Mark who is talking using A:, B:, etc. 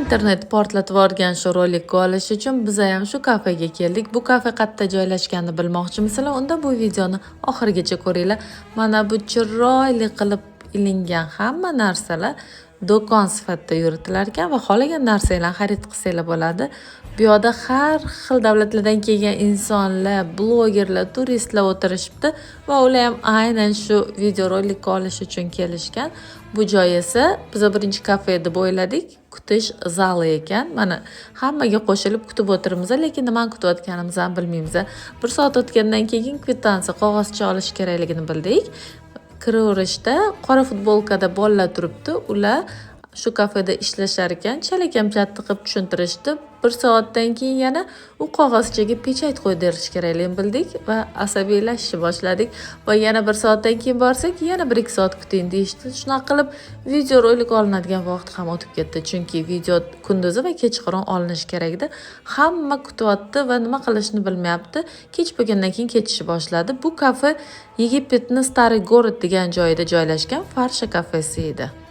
A: Internet portlatib yuborgan shu rolikka olish uchun biza ham shu kafega keldik. Bu kafe qayerda joylashganini bilmoqchimisizlar? Unda bu videoni oxirigacha ko'ringlar. Mana bu chiroyli qilib ilingan hamma narsalar do'kon sifatida yuritilar ekan va xohlagan narsanglarni xarid qilsanglar bo'ladi. Bu yoqda har xil davlatlardan kelgan insonlar, blogerlar, turistlar o'tirishibdi va ular ham aynan shu videorolikka olish uchun kelishgan. Bu joy esa biza birinchi kafe deb o'yladik, kutish zali ekan. Mana hammaga qo'shilib kutib o'tiribmiz, lekin nimani kutayotganimizni ham bilmaymiz. Bir soat o'tgandan keyin kvitansiya, qog'ozcha olish kerakligini bildik. Kiraverishda qora futbolkada bolalar turibdi. Ular shu kafeda ishlashar ekan. Chalakam chatdi qilib tushuntirishdi. Bir soatdan keyin yana u qog'ozchaga pechat qo'ydirish kerakligini bildik va asabiylashishni boshladik. Va yana bir soatdan keyin borsak, yana 1-2 soat kuting deyishdi. Shunaqa qilib videorolik olinadigan vaqt ham o'tib ketdi, chunki video kunduzi va kechqurun olinishi kerak edi. Hamma kutyapti va nima qilishni bilmayapti. Kech bo'lgandan keyin ketishni boshladi. Bu kafe Yegiptni Старый город degan joyida joylashgan Farsha kafesi edi.